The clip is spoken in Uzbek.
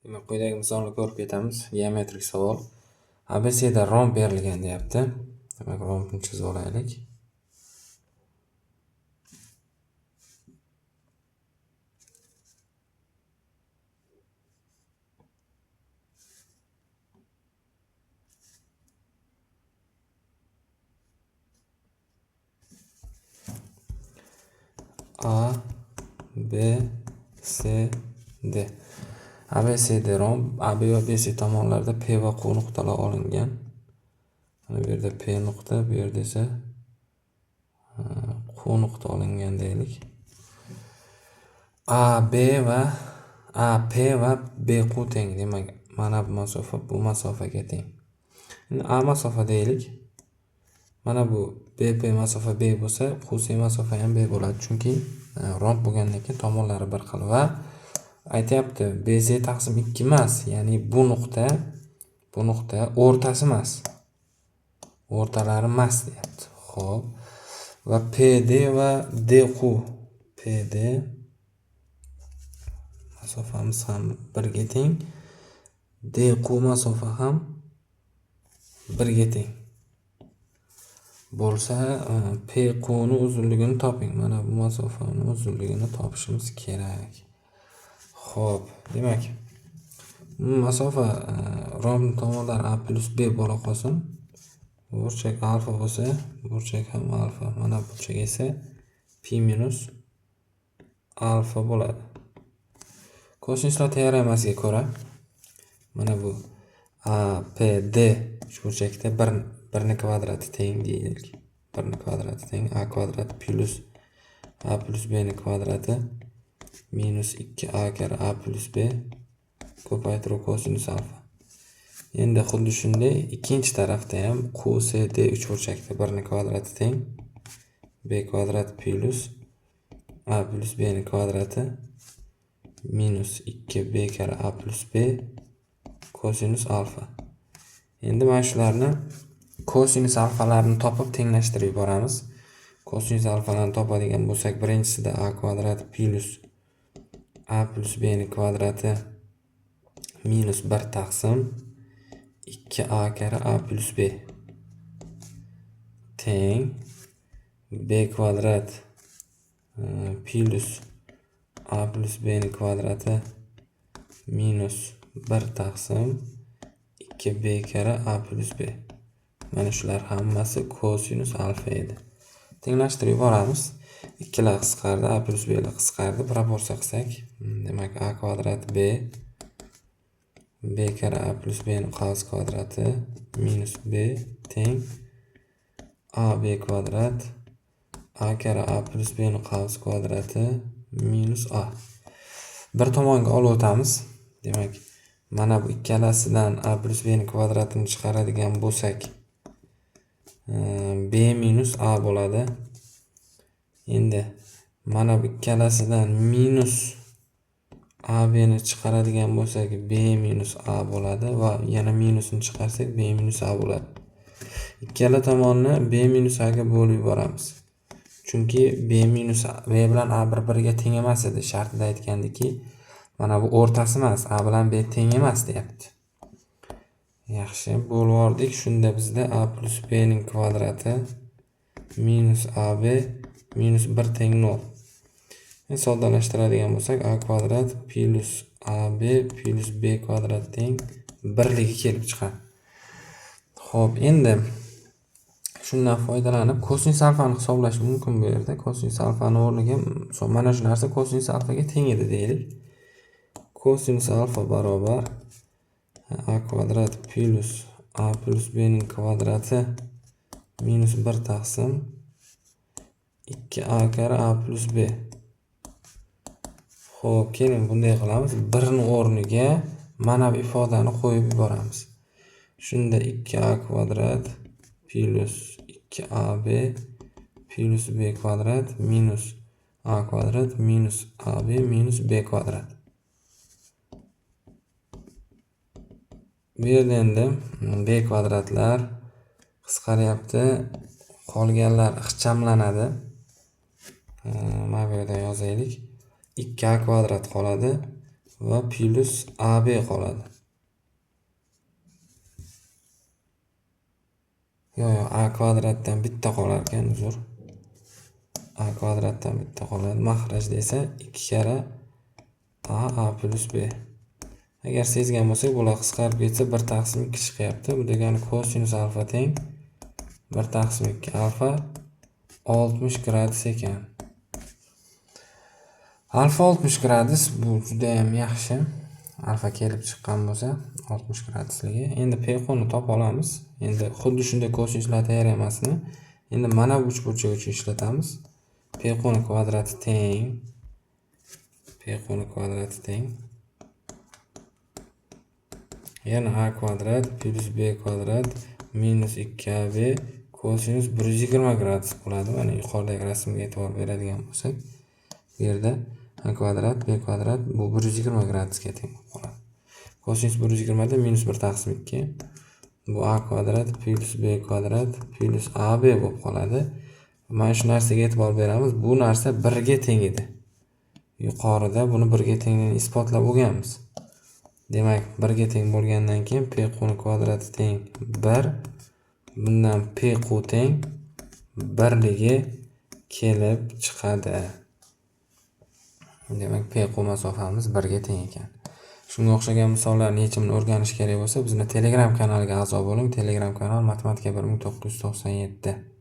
Demak, quyidagi misolni ko'rib ketamiz. Geometrik savol. ABCda romb berilgan deyapti. Demak, rombni chizib olaylik. A, B, C, D. ABCD romb AB va BC tomonlarida P va Q nuqtalari olingan. Mana bu yerda P nuqta, bu yerda esa Q nuqta olingan deylik. AB va AP va BQ teng. Demak, mana bu masofa bu masofaga teng. Endi A masofa deylik. Mana bu BP masofa B bo'lsa, QC masofa ham B bo'ladi. Chunki romb bo'lgandan keyin tomonlari bir xil va aytyapti BC taqsim 2 emas, ya'ni bu nuqta o'rtasi emas. O'rtalari emas deyapti. Xo'p. Va PD va DQ, PD masofamiz ham birga teng. DQ masofa ham birga teng. Bo'lsa, PQ ni uzunligini toping. Mana bu masofani uzunligini topishimiz kerak. Xo'p, demak, bu masofa rombning tomonlari A plus B bo'la qolsin. Burchak alfa bo'lsa, burchak ham alfa. Mana burchak esa pi minus alfa bo'ladi. Kosinuslar teoremasiga ko'ra, mana bu APD uchburchakda 1 kvadrati teng deylik. 1 kvadrati teng A kvadrat plus A plus B ni kvadrati minus 2a karra A plus B ko'paytiruv kosinus alfa. Endi xuddi shunday ikkinchi tarafda ham QCD uchburchakda 1 kvadrati teng B kvadrat plus A plus B ni kvadrati minus 2b karra A plus B kosinus alfa. Endi mana shularni kosinus alfalarni topib tenglashtirib yuboramiz. Kosinus alfalarni topadigan bo'lsak, birinchisida A kvadrat plus A plus B ni kvadrati minus 1 taqsim 2a karra A plus B teng B kvadrat plus A plus B ni kvadrati minus 1 taqsim 2b karra A plus B. Mana shular hammasi kosinus alfa edi. Tenglashtirib yuboramiz. Ikkilar qisqardi, A plus B lar qisqardi. Proporsiya qilsak, demak A kvadrat B, B karra A plus B ni qavs kvadrati minus B teng A B kvadrat A karra A plus B ni qavs kvadrati minus A. Bir tomonga olib o'tamiz. Demak, mana bu ikkalasidan A plus B ni kvadratini chiqaradigan bo'lsak, B minus A bo'ladi. Endi mana bu ikkalasidan minus A B ni chiqaradigan bo'lsak, B minus A bo'ladi va yana minusni chiqarsak B minus A bo'ladi. Ikkala tomonni B minus A ga bo'lib yuboramiz. Chunki B minus A, B bilan A bir-biriga teng emas edi. Shartida aytgandiki, mana bu o'rtasi emas, A bilan B teng emas deyapti. Yaxshi, bo'lib yubordik. Shunda bizda A plus B ning kvadrati minus AB minus 1 teng 0. Endi soddalashtiradigan bo'lsak, A kvadrat plus AB plus B kvadrat teng birligi kelib chiqadi. Xo'p, endi shundan foydalanib kosinus alfani hisoblash mumkin bu yerda. Kosinus alfani o'rniga mana shu narsa kosinus alfaga teng edi deylik. Kosinus alfa barobar A kvadrat plus A plus B ning kvadrati minus 1 taqsim 2a karra A plus B. Xo'p, keling bunday qilamiz. 1 ni o'rniga mana bu ifodani qo'yib yuboramiz. Shunda 2a kvadrat plus 2ab plus B kvadrat minus A kvadrat minus AB minus B kvadrat. Bu yerda endi B kvadratlar qisqaryapti, qolganlar ixchamlanadi. Mana bu yerda yozaylik. 2a kvadrat qoladi va plyus AB qoladi. Yo'q, a kvadratdan bitta qolar ekan, uzr. A kvadratdan bitta qoladi. Mahrajda esa 2 karra a plyus b. Agar sezgan bo'lsak, bular qisqarib ketsa 1 taqsim 2 chiqyapti. Bu degani kosinus alfa teng 1 taqsim 2 alfa 60 gradus ekan. Alfa 60 gradus, bu juda ham yaxshi. Alfa kelib chiqqan bo'lsa 60 gradusligi. Endi PQni topa olamiz. Endi xuddi shunday kosinuslar teoremasini endi mana bu uchburchak uchun ishlatamiz. PQni kvadrati teng yana a kvadrat plyus b kvadrat minus 2ab kosinus 120 gradus bo'ladi. Mana yuqoridagi rasmga e'tibor beradigan bo'lsak, bu yerda a kvadrat b kvadrat bu 120 gradusga teng bo'lib qoladi. Kosinus 120 da minus 1 taqsim 2 bu a kvadrat plyus b kvadrat plyus ab bo'lib qoladi. Mana shu narsaga e'tibor beramiz. Bu narsa 1 ga teng edi. Yuqorida buni 1 ga tengligini isbotlab bo'lganmiz. Demak, 1 ga teng bo'lgandan keyin PQ kvadrati teng 1, bundan PQ teng 1ligi kelib chiqadi. Demak, PQ masofamiz 1 ga teng ekan. Shunga o'xshagan misollarning yechimini o'rganish kerak bo'lsa, bizni Telegram kanaliga a'zo bo'ling. Telegram kanal Matematika 1997.